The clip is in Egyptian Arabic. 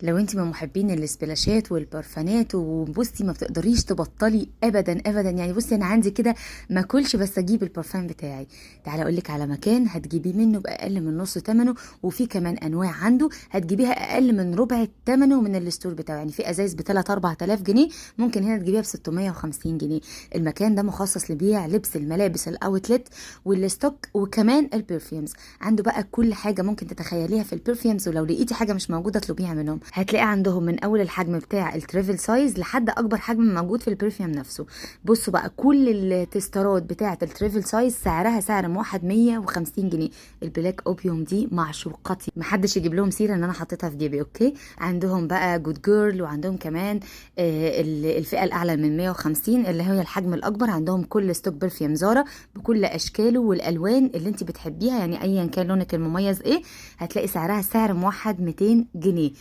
لو انت من محبين ال splashات والبرفانات، وبصي ما بتقدريش تبطلي ابدا ابدا، يعني بصي انا عندي كده ما اكلش بس اجيب البرفان بتاعي. تعالى اقول لك على مكان هتجيبيه منه باقل من نص ثمنه، وفي كمان انواع عنده هتجيبيها اقل من ربع ثمنه من ال store بتاعه. يعني في ازايز ب 3 4000 جنيه ممكن هنا تجيبيها ب 650 جنيه. المكان ده مخصص لبيع لبس الملابس ال outlet وال stock وكمان ال perfumes. عنده بقى كل حاجة ممكن تتخيليها في ال perfumes، ولو لقيتي حاجة مش موجودة اطلبيها منهم. هتلاقي عندهم من اول الحجم بتاع ال travel size لحد اكبر حجم موجود في ال perfume نفسه. بصوا بقى، كل ال testerات بتاعه ال travel size سعرها سعر موحد 150 جنيه. ال Black Opium دي معشوقتي، محدش يجيب لهم سيره ان انا حطيتها في جيبي، okay؟ عندهم بقى Good Girl، وعندهم كمان الفئة الاعلى من 150 اللي هي الحجم الاكبر. عندهم كل stock perfume Zara بكل اشكاله والالوان اللي انت بتحبيها، يعني ايا كان لونك المميز ايه هتلاقي سعرها سعر موحد 200 جنيه.